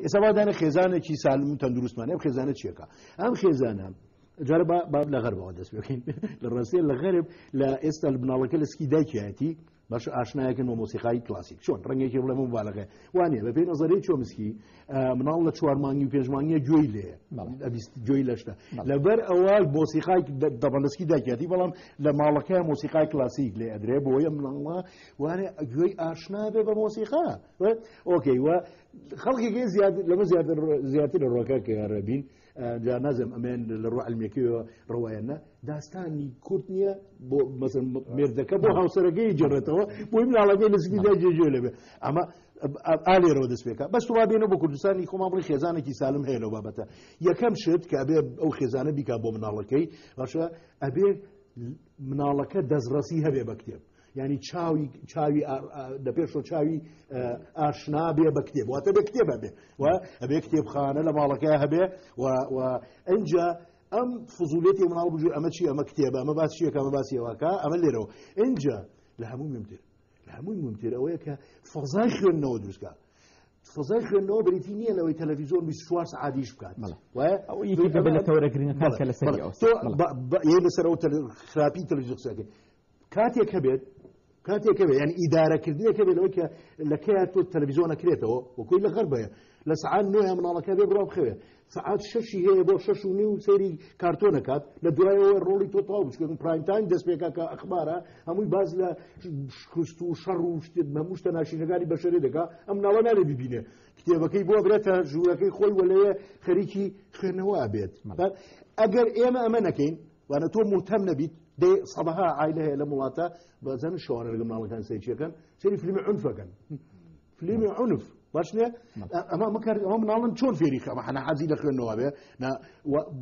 ئێستا با دانێ خێزانێکی سالم و تەندروستمان ئەم خێزانە چیەکە؟ ئەم خێزانە جارە با لە غەربەوە دەست بکەین. لە ڕاستیە لە غەرب لە ئێستا مناڵەکە لە سکی دایکیایەتی باش ئاشنایەکەن بۆ مۆسیقای کلاسیک. چۆن ڕەنگێکی بڵێ مبالغە وانە بە پێی نظریەی چۆمسکی مناڵ لە 4 مانگی و 5 مانگیە گوێی لێ ئەبیست گوێی لە شتە. لەبەر ئەوە مۆسیقای دەبەن لە سکی دایکیاتی، بەڵام لە ماڵەکەی مۆسیقای کلاسیک لێ ئەدرێ بۆیە مناڵە وانە گوێی ئاشنا بێ بە مۆسیقا. ئۆکەی و خەڵکێکی لەمە زیاتر لە ڕۆکە کە ڕێبین جا نازم ئەمێن لە ڕوو علمیەکەیەوە ڕەوایەنە داستانی کورت نییە بۆ مەسەن مێردەکە بۆ هاوسەرەکەی جێڕێتەوە بۆی مناڵەکەی لە سکی دایکی گوێ لێ بێ. ئەمە ئالێرەوە دەست پێکا. بەس تو وا بێنەوە بۆ کوردستانی خۆمان بڵێ خێزانێکی سالم هەیە لەو بابەتە. یەکەم شت کە ئەبێ ئەو خێزانە بیکا بۆ مناڵەکەی باشە، ئەبێ مناڵەکە دەستڕەسی هەبێ بە کتێب. یعنی چاوی لە پێشەوە چاوی ئاشنا بێ بە کتێب، واتە بێ کتێب هەبێ و ئەبێ کتێبخانە لە ماڵەکەی هەبێ و ئینجا ئەم فزولێتی مناڵ بژێ ئەمە چی، ئەمە کتێبە، ئەمە باسی چیەکە، ئەمە باسی ئەوەکە، ئەمە لێرەوە. ئینجا لە هەموو مهمتر، لە هەمووی مهمتر ئەوەیە کە فەزای خوێندنەوە دروستکە. فەزای خوێندنەوە بریتی نییە لەوەی تەلەڤیزیۆن 24 سەعاتیش بکات. وایە؟ ئەو یەکێکە بە لە تەوەرە گرنگەکان کە لەسەری ئەوە. تۆ یە لەسەر ئەو خراپی تەلەڤیزیۆن قسەکەی. کاتێک هەبێت، کاتێک هەبێت، یعنی ئیدارەکردنێک هەبێت لەوەی کە لە کەیا تۆ تەلەڤیزیۆن ئەکرێتەوە، وەکوی لە غەربەیە. لە سەعات نۆیە مناڵەکە بێ بڕوا بخەوێ. سەعات شەشی هەیە بۆ شەش و نیو سەیری کارتۆنەکات، لە دوایەوە ڕۆڵی تۆ تەواو بچکە. پرایم تایم دەست پێکا کە ئەخبارە، هەمووی باز لە شکست و شەڕ و شتێک، هەموو شتە ناشینەکانی بەشەرێ دەکا. ئەم مناڵە نابێ ببینێ. کتێبەکەی بۆ برێتە ژوورەکەی خۆی وە لەوێ خەریکی خوێندنەوە ئەبێت. ئەگەر ئێمە ئەمە نەکەین، وانە تۆ موتەم نەبیت، دێ سەدەها عایلە هەیە لە وڵاتە، بەزەن شەوانە لەگەڵ مناڵەکان سەیرچیەکەن، سەیری فیلمی عونفەکەن. فیلمی عونف باش نییە؟ ئەمە مکار، ئەمە مناڵن چۆن فێری خە؟ ئەمە حەنا حەزی لە خوێندنەوە بێ. نا،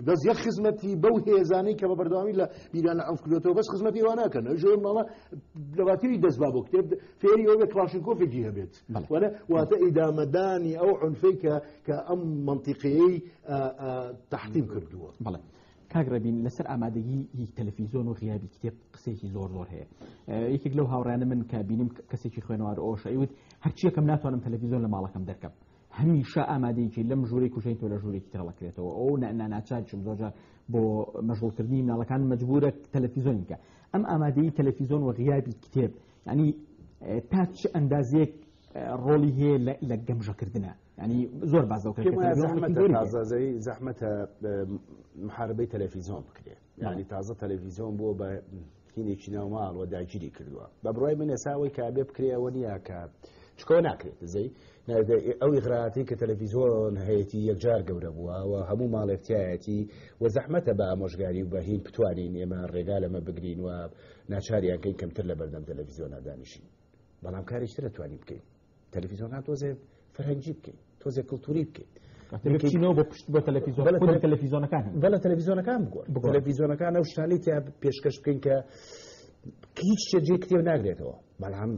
بەس یەک خزمەتی بەو هێزانەی کە بە بەردەوامی لە بیران لە عونف کردوێتەوە، بەس خزمەتی ئەوە ناکەن. ئەو ژێر مناڵە لەباتری دەست با بۆ کتێب فێری ئەوە بێ کڵاشینکۆفێکی هەبێت. وانە واتە ئیدامەدانی ئەو عونفەی کە ئەم منطقەیەی تەحتیم کردووە. کاک ڕێبین، لەسەر ئامادەگی تەلەفیزیۆن و غیابی کتێب قسەیەکی زۆر زۆر هەیە. یەکێک لەو هاوڕێیانە من کە بینیم کەسێکی خوێنەوار ئۆش ئەیوت هەرچیەکەم ناتوانم تەلەفیزیۆن لە ماڵەکەم دەرکەم، هەمیشە ئامادەیەکی لەم ژوورەی کوژین تۆ لە ژوورێکی ترەڵەکرێتەوە. ئەو ناچارچم زۆرجار بۆ مەشغوڵکردنی مناڵەکان مەجبورە تەلەفیزیۆنی بکە. ئەم ئامادەی تەلەفیزیۆن و غیابی کتێب، یعنی تا چ ئەندازەیەک ڕۆڵی هەیە لە گەمژەکردنە؟ یعنی زۆر باز لەو پێم وایە کردنە. زەحمەتە زۆری هەیە. تازە زەی زەحمەتە، محاربەی تەلەفیزیۆن بکرێ. یعنی تازە تەلەفیزیۆن بووە بە هینێکی ناوماڵ و داگیری کردووە. بە بڕای من ئێستا ئەوەی کە بێ بکرێ ئەوە نییە کە چکەوە ناکرێت. زەی ئەو ئیغراتی کە تەلەفیزیۆن هەیەی یەکجار گەورە بووە و هەموو ماڵێک تایەتی و زەحمەتە بە ئامۆژگاری و بە هین بتوانین ئێمە ڕێگا لەمە بگرین و ناچاریان کەین کەمتر لە بەردەم تەلەفیزیۆنا دانیشین. بەڵام کارێکی تر توانین بکەین، تەلەفیزیۆنەکان تۆزێ فەرهەنگی بکەین، تۆزێ کلتوری بکەین. بچینەوە بۆ پشت بۆ تەلەفیزیۆن، خودی تەلەفیزیۆنەکان هەن. بەڵێ تەلەفیزیۆنەکان بگۆڕ. بگۆڕ. تەلەفیزیۆنەکان ئەو شتانەی تیا پێشکەش بکەین کە هیچ شتێک جێی کتێب ناگرێتەوە، بەڵام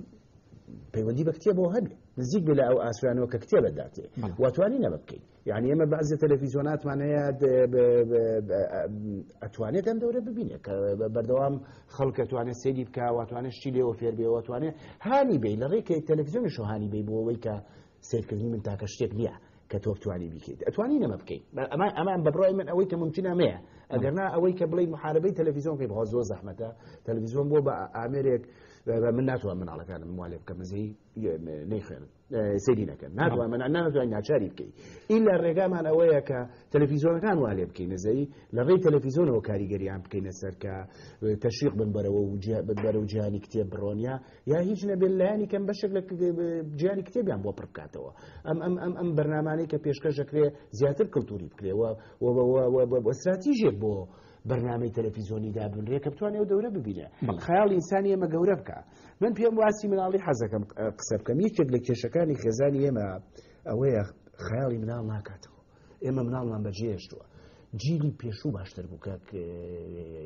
پەیوەندی بە کتێبەوە هەبێ، نزیک بێ لە ئەو ئاسویانەوە کە کتێبە داتێ. واتوانین ئەمە بکەین. یعنی ئێمە بەعزێ تەلەفیزیۆناتمان هەیە ئەتوانێت ئەم دەورە ببینێت کە بەردەوام خەڵک ئەتوانێت سەیری بکا، واتوانێت شتی لێوە فێر بێ، واتوانێت هانی بێ لە ڕێکەی تەلەفیزیۆنیش هانی بێ بۆ ئەوەی کە سەیرکردنی من تاکە شتێک نییە کە تۆ بتوانی بیکەیت. ئەتوانی نەمە بکەیت. ئەمە بە بڕای من ئەوەی کە ممکنە ئەمەیە. ئەگەر نا ئەوەی کە بڵێی محاربەی تەلەفیزیۆن بکەی، بەخوا زۆر زەحمەتە. تەلەفیزیۆن بۆ بە ئامێرێک، من ناتوانم مناڵەکانم والێ بکەم، زەی نەیخوێنن، سەیری نەکەن. ناتوانم، من ناتوانم ناچاری بکەی. ئیلا ڕێگامان ئەوەیە کە تەلەفیزیۆنەکان والێ بکەینە زەی، لە ڕێی تەلەفیزیۆنەوە کاریگەریان بکەینە سەر کە تەشویق بن بەرەوە و بەرەو جیهانی کتێب بڕۆنیا، یا هیچ نەبێت لایەنی کەم بەشێک لە جیهانی کتێبیان بۆ پڕ بکاتەوە. ئەم بەرنامانەی کە پێشکەش دەکرێ زیاتر کلتوری بکرێ و استراتیژێک بۆ بەرنامەی تەلەفیزیۆنی دابنرێ کە بتوانێت ئەو دەورە ببینێ. خەیاڵ ئینسانی ئێمە گەورە بکە. من پێم واسی مناڵی حەزەکەم قسە بکەم. یەکێک لە کێشەکانی خێزانی ئێمە ئەوەیە خەیاڵی مناڵ ناکاتەوە. ئێمە مناڵمان بەجێهێشتووە. جیلی پێشوو باشتر بوو کاک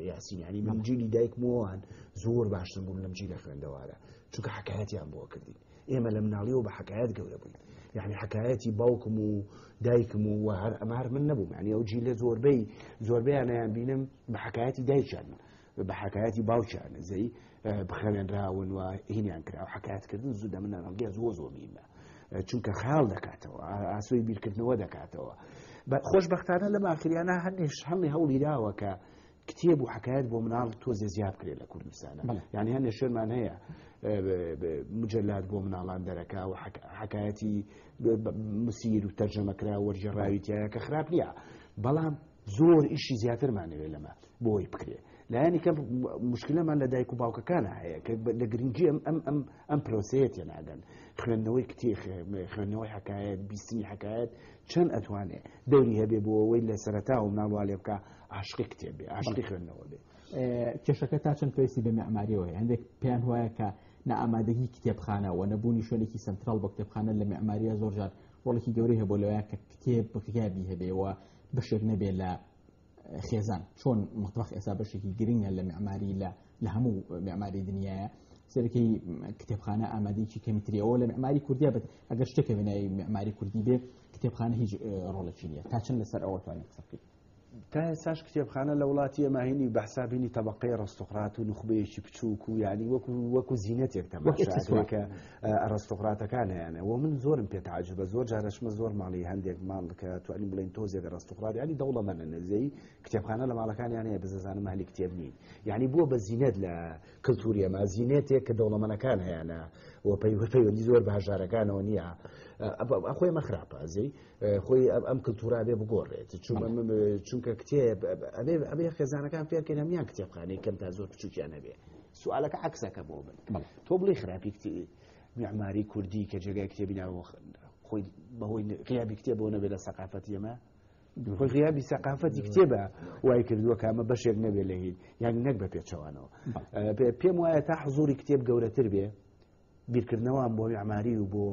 یاسین، یعنی من جیلی دایکمەوەوان زۆر باشتر بوون لەم جیلە خوێندەوارە، چونکە حکایەتیان بۆ کردین. ئێمە لە مناڵیەوە بە حکایەت گەورە بووین، یعنی حکایەتی باوکم و دایکم و هەر ئەمە هەر من نەبووم، یعنی ئەو جیلە زۆربەیانیان بینم بە حکایەتی دایکیان، بە حکایەتی باوکیان زەی بخەوێنراون و هینیان کرا. حکایەتکردن زوو دە من ناڵگە زۆر زۆر مهمە. چونکە خیاڵ دەکاتەوە، ئاسۆی بیرکردنەوە دەکاتەوە. خۆشبەختانە لەم ئاخریانە هەندێک هەڵی هەوڵی داوە کە کتێب و حکایەت بۆ مناڵ تۆزێ زیاد بکرێت لە کوردستانە. یعنی هەندێک شوێنمان هەیە مجلات بۆ مناڵان دەرەکا و حکایەتی مسیر و تەرجەمەکرا وەرگێڕاوی تایە کە خراپ نییە، بەڵام زۆر ئیشی زیاترمانەوێت لەمە بۆی بکرێت. لایەنی کەم مشکلەمان لە دایک و باوکەکانە هەیە کە لە گرنگی ئەم ئەم ئەم ئەم پرۆسەیە تێناگەن. خوێندنەوەی کتێب، خوێندنەوەی حکایەت، بیستنی حکایەت چەند ئەتوانێ دەوری هەبێ بۆ ئەوەی لە سەرەتا و مناڵ وا لێ بکا عاشقی کتێب بێ، عاشقی خوێندنەوە بێ. کێشەکە تا چەند پێویستی بە معماریەوە هەیە؟ هەندێک پێیان وایە کە نائامادەگی کتێبخانە و نەبوونی شوێنێکی سەنترال بۆ کتێبخانە لە معماریە زۆر جار ڕۆڵێکی گەورەی هەبوو لەوەیە کە کتێب غیابی هەبێ و بەشێک نەبێ لە خێزان. چۆن مەتبەخ ئێستا بەشێکی گرنگە لە معماری لە هەموو معماری دنیاە، سەرەکەی کتێبخانە ئامادەیەکی کەمیتریەوە لە معماری کوردیا بێت. ئەگەر شتێکە بنای معماری کوردی بێ، کتێبخانە هیچ ڕۆڵێکی نییە. تا چەند لەسەر ئەوە توانین قسە بکەین؟ تا ئێستاش کتێبخانە لە وڵاتی ئێمە هینی بە حسابینی طبقەی ئەرستۆقرات و نوخبەیەکی بچووک و یعنی وەکو زینەتێک تەماشا وەک کە ئەرستۆقراتەکان هەیەنە. و من زۆرم پێ تعجبە، زۆر جارەشمە زۆر ماڵی هەندێک ماڵ کە توانین بڵێن تۆزێک ئەرستۆقرات یعنی دەوڵەمەنە نەزەی کتێبخانە لە ماڵەکانیان هەیە، بزەزانم ئەهلی کتێب نین. یعنی بووە بە زینەت لە کلتوری ئێمە، زینەتێک کە دەوڵەمەنەکان هەیەنە و پەیوەندی زۆر بە هەژارەکانەوە نییە. خۆی ئەمە خراپە، ئەزەی خۆی ئەم کلتورا بێ بگۆڕێت. چونکە کتێب ئەبێ خێزانەکان فێرکەن هەمیان کتێبخانەی کەم تا زۆر بچووکیان هەبێ. سوالەکە عەکسەکە بۆ من. تۆ بڵێ خراپی معماری کوردی کە جێگای کتێبی ناوە خۆی بەهۆی غیابی کتێبەوە نەبێ لە سەقافەتی ئێمە، خۆی غیابی سەقافەتی کتێبە وای کردووە کە ئەمە بەشێک نەبێ لە هین، یان نەک بە پێچەوانەوە. پێم وایە تا حزوری کتێب گەورەتر بێ، بیرکردنەوەم بۆ معماری و بۆ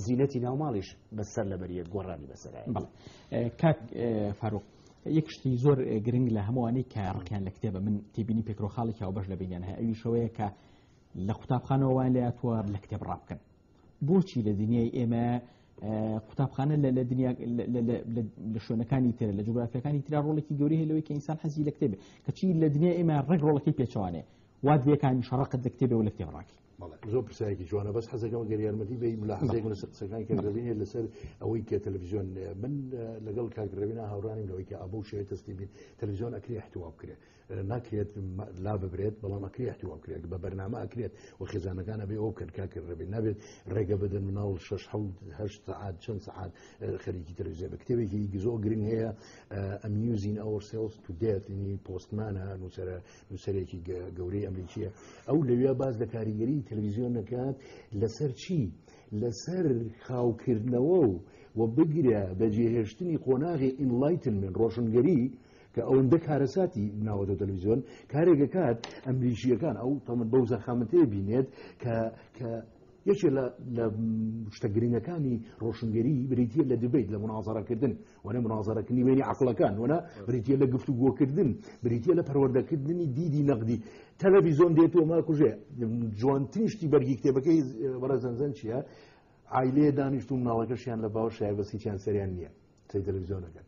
زینەتی ناوماڵیش بەسەر لەبەریە گۆڕانی بەسەرایە. کاک فاروق، یەک شتی زۆر گرنگ لە هەمووانی کە ڕکیان لە کتێبە، من تێبینی پێکرۆخاڵێکی هاوبەش لە بینیان هەیە، ئەویشەوەیە کە لە قوتابخانەوە وایان لێ هاتووە لە کتێب ڕابکەن. بۆچی لە دنیای ئێمە قوتابخانە لە دنیا، لە شوێنەکانی تر، لە جوگرافیەکانی ترا ڕۆڵێکی گەورەی هەیە لەوەی کە ئینسان حەزی لە کتێبێ، کەچی لە دنیای ئێمە ڕێک ڕۆڵەکەی پێچەوانەیە، وات لێکانی شەڕەقت لە کتێبێ و لە کتێب ڕاکی. بەڵێ، زۆر پرسیارێکی جوانە، بەس حەزەکەم ئەگەر یارمەتی بەی ملاحەزەیەک لەسەر قسەکانی کاک ڕێبین لەسەر ئەوەی کە تەلەڤیزیۆن، من لەگەڵ کاک ڕێبینا هاوڕانیم لەوەی کە ئابوو شێوەی تەسلیم بین، تەلەڤیزیۆن ئەکرێ احتوا بکرێ، ناکرێت لا ببرێت، بەڵام ئەکرێ احتوا بکرێت، بە بەرنامە ئەکرێت و خێزانەکان ئەبێ ئەو بکەن. کاک ڕێبین نابێت ڕێگە بدەن مناڵ 6 7 8 سەعات چەند سەعات خەریکی تەلەڤیزیۆن بێ. کتێبێکی زۆر گرنگ هەیە، Amusing Ourselves to Death، ینی پۆستمانە، نووسەرێکی گەورەی ئەمریکیە. ئەو لەویا باز لە کاریگەری تەلەڤیزیۆن نەکات لەسەر چی؟ لەسەر خاوکردنەوە و بگرە بەجێهێشتنی قۆناغی ئینلایتنمنت، ڕۆشنگەری، کە ئەوەندە کارەساتی ناوەتە تەلەڤیزیۆن کارێکەکات ئەمریکیەکان ئەو تەمەن بەو زەخامەتەیە بینێت کە یەکێ لە شتە گرنگەکانی ڕۆشنگەری بریتیە لە دیبەیت، لە منازەرەکردن، وەنە منازەرەکردنی بینی عەقڵەکان، وەنە بریتیە لە گفتوگۆکردن، بریتیە لە پەروەردەکردنی دیدی نەقدی. تەلەڤیزیۆن دێت و ماکوژێ. جوانترین شتی بەرگی کتێبەکەی بەڕێز زەنزەن چییە؟ عایلەیە دانیشت و مناڵەکەشیان لە باوەش شایە بەسیتیان سەریان نییە، سەی تەلەڤیزیۆنەکەن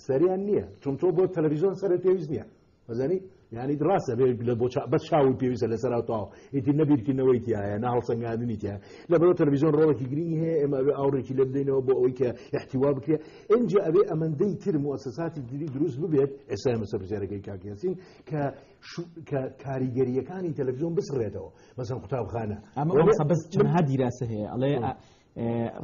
سەریان نییە، چون تۆ بۆ تەلەڤیزیۆن سەرت پێویست نییە. مەزانی؟ یعنی ڕاستە بێ لە بۆ بەس چاوی پێویستە لەسەر ئەو تاو. ئیتر نەبیرکردنەوەی تایە، نە هەڵسەنگاندنی تایە. لەبەرەوە تەلەڤیزیۆن ڕۆڵێکی گرنگی هەیە، ئێمە ئەبێ ئاوڕێکی لێ بدەینەوە بۆ ئەوەی کە احتیوا بکرێ. ئینجا ئەبێ ئەمەندەی تر مؤسساتی تری دروست ببێت. ئێستا ئێمە سەر پرسیارەکەی کاک یاسین کە کاریگەریەکانی تەلەڤیزیۆن بسڕێتەوە، مەسەن قوتابخانە. ئەمە ئەوە بەس چەندها دیراسە هەیە، ئەڵێ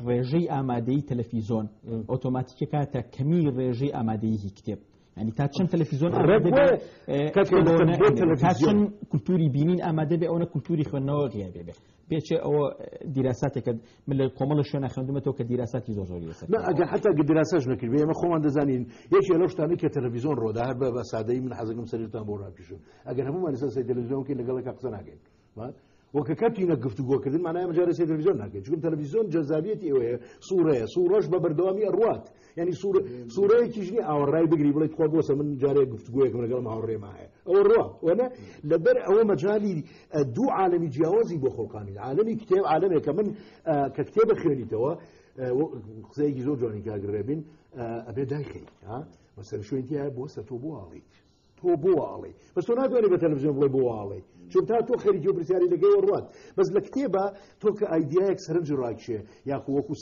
ڕێژەی ئامادەی تەلەفیزۆن ئۆتۆماتیکە کاتە کەمی ڕێژەی ئامادەیی کتێب. یعنی تا چەند تەلەفیزیۆن ئامادە بێ، کە تا چەند کولتوری بینین ئامادە بێ، ئەوەنە کولتوری خوێندنەوە غیابێ بێ. پێچێ ئەوە دیراساتێکە من لە کۆمەڵە شوێنە خوێندومەتەوە کە دیراساتی زۆر زۆری لەسەر. نا، ئەگەر حتا ئەگەر دیراساش نەکردبێ، ئێمە خۆمان دەزانین یەکێ لەو شتانەی کە تەلەڤیزیۆن ڕۆدا، هەر بە سادەیی من حەزەکەم سەرتان بۆ ڕاکێشم. ئەگەر هەموومان لەسەر سەری تەلەڤیزیۆن بکەین، لەگەڵێکا قسە ناکەین. وەکە کەپینە گفتوگۆکردن معنای ئەمە جارێ سەری تەلەڤیزیۆن ناکەین، چونکە تەلەڤیزیۆن جەزابیەتی ئەوەیە، سوورەیە، سوورەش بە بەردەوامی ئەڕوات. یعنی سوورەیەکیش نییە ئاوەڕای بگری بڵێ تخوا بۆسە من جارێ گفتوگۆیەکم لەگەڵ هاوڕێما هەیە، ئەوە ڕوا. وەنە لەبەر ئەوە مەجالی دوو عالەمی جیاوازی بۆ خۆڵقانی، عالەمی کتێب، عالەمێکە من کە کتێبە خوێنیتەوە، قسەیەکی زۆر جوانی کاک ڕێبین، ئەبێ دایخەی، ها؟ مەسەر شوێن تیایە بۆ سەر تۆ بۆ ئاڵیت. تۆ بۆ ئاڵێ، بەس تۆ ناتوانێت بە تەلەڤیزیۆن بڵێ بۆ ئاڵێ، چون تا تۆ خەریکی و پرسیاری لەگەی ڕوات. بەس لە کتێبە تۆ کە ئایدیایەک سەرنج ڕاکشێ یاخو وەکو